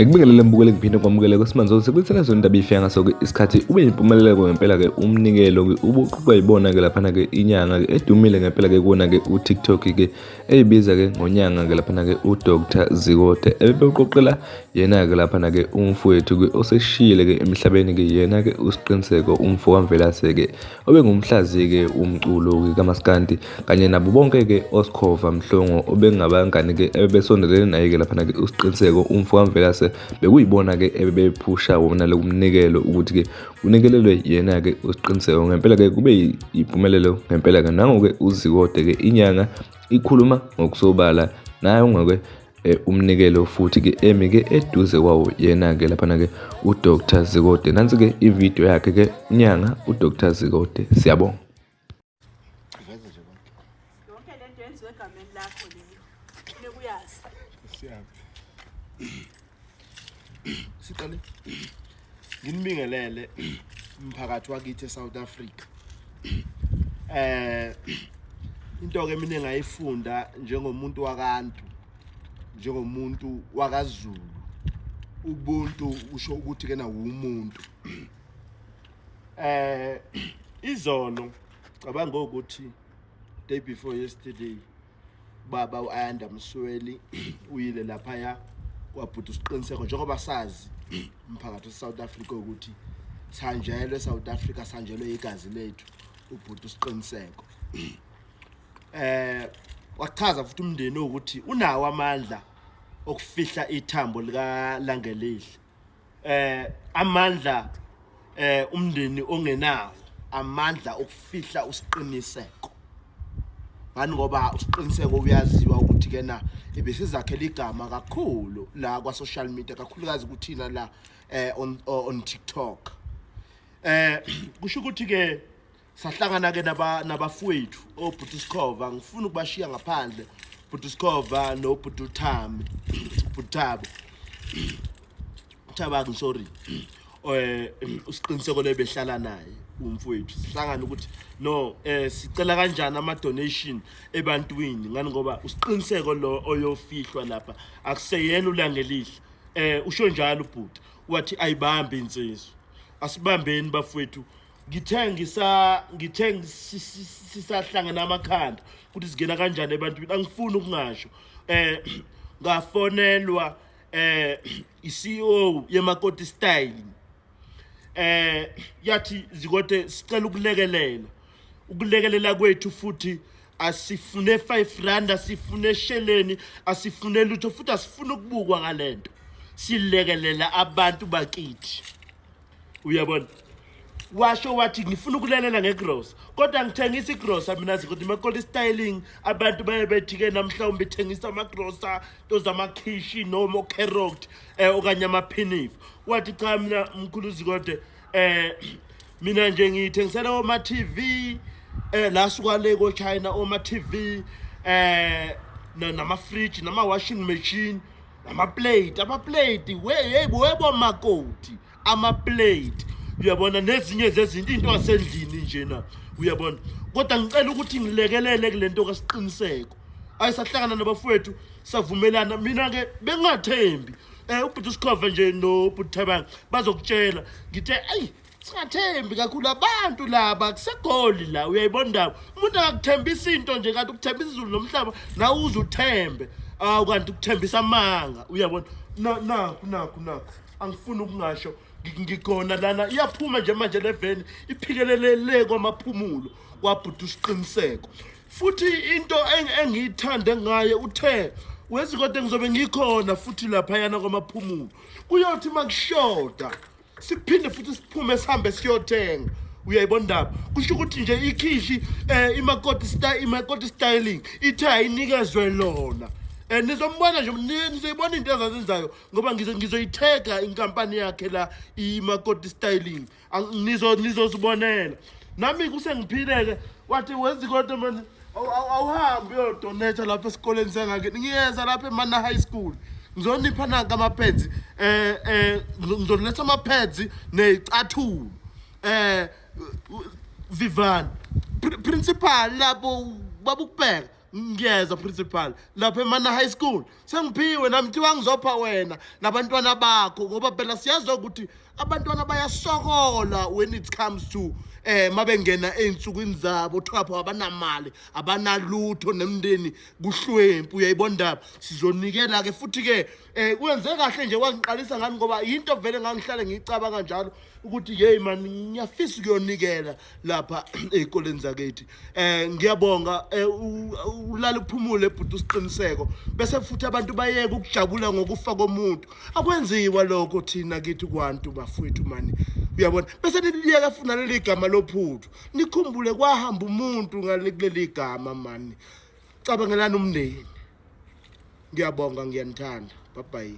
Ngikubingelele mbukeli ngiphinde kwamukele kwesimanzo sekulithela zona indaba ifika ngaso-ke isikhathi ube yimpumelelo ngempela-ke umnikelo-ke ubuqhuba yibona-ke laphana-ke inyanga-ke edumile ngempela-ke kuwona-ke uTikTok-ke eyibiza-ke ngonyanga-ke laphana-ke uDr Zikode ebewuqoqela yena-ke laphana-ke umfowethu-ke oseshiyile-ke emhlabeni-ke yena-ke uSiqiniseko umfo kaMvelase-ke obengumhlaziyi-ke womculo-ke kamaskandi kanye nabo bonke-ke oSkhova Mhlongo obengabangani-ke ebebesondelene naye-ke laphana-ke uSiqiniseko umfo kaMvelase bekuyibona-ke ebebephusha wona lokumnikelo ukuthi-ke kunikelelwe yena-ke uSiqiniseko ngempela-ke kube yimpumelelo ngempela-ke nango-ke uZikode-ke inyanga ikhuluma ngokusobala naye ungake eh, umnikelo futhi-ke emi-ke eduze kwawo yena-ke laphana-ke uDr Zikode nansi-ke ividiyo yakhe-ke inyanga uDr Zikode siyabonga. Iveze nje konke. Yonke lento yenziwe egameni lakho leyo. Funeka uyazi. Siyami. Siqale nginibingelele umphakathi wakithi eSouth Africa. Eh into ke mina engayifunda njengomuntu wakantu njengomuntu wakaZulu ubuntu usho ukuthi kena wumuntu eh izolo cabanga ukuthi day before yesterday baba uAyanda Msweli uyile laphaya kwabhuti usiqiniseko njengoba sazi umphakathi weSouth Africa ukuthi sanjelwe eSouth Africa sanjelwe igazi lethu ubhuti usiqiniseko eh wachaza futhi umndeni ukuthi unawo amandla okufihla ithambo lika Langelihle eh amandla eh umndeni ongenawo amandla okufihla usiqiniseko ngani ngoba usiqiniseko uyaziwa ukuthi kena ebesizakhela igama kakhulu la kwa social media kakhulukazi kuthina la eh on on TikTok eh kusho ukuthi ke sahlangana ke naba nabafowethu obhuti Sikhova ngifuna ukubashiya ngaphandle bhuti Sikhova nobhuti uThami bhuti Thabo Thabang sorry eh usiqiniseko lebehlala naye umfowethu sihlangana ukuthi no eh sicela kanjani ama donation ebantwini ngani ngoba usiqiniseko lo oyofihlwa lapha akuseyena ulangelihle eh usho njalo ubhuti wathi ayibambe insizwa asibambeni bafowethu ngithe ngisa ngithe sisahlangana amakhanda ukuthi singena kanjani ebantwini angifuni ukungasho eh ngafonelwa eh iCEO yemakoti style eh yathi zikode sicela ukulekelela ukulekelela kwethu futhi asifune 5 rand asifune sheleni asifune lutho futhi asifune ukubukwa ngalento silekelela abantu bakithi uyabona washo wathi ngifuna ukulalela ngegrosa kodwa ngithengisa igrosa mina zikuthi makoli styling abantu baye bethi-ke namhlawumbe ithengisa amagrosa nto zamakhishi noma ocarrot um okanye amaphinifa wathi cha mina mkhulu zikode um mina nje ngiyithengisela oma-tv um la suka le ko-china oma-tv um nama-fridge nama-washing machine amaplate amaplate webo makoti amaplate uyabona nezinye zezinto into asendlini njena uyabona kodwa ngicela ukuthi ngilekelele kulento kasiqiniseko ayisahlangana nabafowethu savumelana mina ke bengingathembi eh ubhuti usikhova nje nobhuti Thabang bazokutshela ngithe ayi singathembi kakhulu abantu laba kusegoli la uyayibona indaba umuntu akakuthembisa into nje kanti ukuthembisa izulu nomhlaba nawe uze uthembe awu kanti ukuthembisa amanga uyabona nakhu nakhu nakhu angifuni ukungasho ngikhona lana iyaphuma nje manje le veni iphikelele le kwamaphumulo kwabhuti usiqiniseko futhi into engiyithande ngaye uthe wezi kodwa ngizobe ngikhona futhi laphayana kwamaphumulo kuyothi makushoda siphinde futhi siphume sihambe siyothenga uyayibona indaba kusho ukuthi nje ikhishi eh imakoti style imakoti styling ithe ayinikezwe lona eh nizombona nje nizoyibona into ezazenzayo ngoba ngizoyithega inkampani yakhe la imakoti styling nizo nizozibonela nami kusengiphileke wathi wezikoti manje awuhambi uyodonate lapha esikoleni sengakini ngiyeza lapha emana high school. Ngizonipha nanka ama-pads, ngizoletha ama-pads ney'cathulo. Vivani principal lapho babukubheka, ngiyeza principal lapha eMana High School. Sengiphiwe nami, kuthiwa ngizopha wena nabantwana bakho, ngoba phela siyazi ukuthi abantwana bayasokola when it comes to mabengena ey'nsukwini zabo, thapho abanamali, abanalutho, nemndeni kuhlwempu. Uyayibona indaba? Sizonikela-ke futhi-ke. Kwenze kahle nje wangiqalisa ngani, ngoba yinto vele ngangihlale ngiyicabanga kanjalo ukuthi hey man, ngiyafisa ukuyonikela lapha ey'koleni zakithi. Ngiyabonga, ulale uphumule bhuti uSiqiniseko. Bese futhi abantu bayeke ukujabula ngokufa komuntu, akwenziwa lokho thina kithi kwantu bafowethu mani, uyabona. Bese niliyeka futhi naleli gama lophuthu, nikhumbule kwahamba umuntu ngale kuleli gama mani, cabangelani umndeni. Ngiyabonga, ngiyanithanda, bye bye.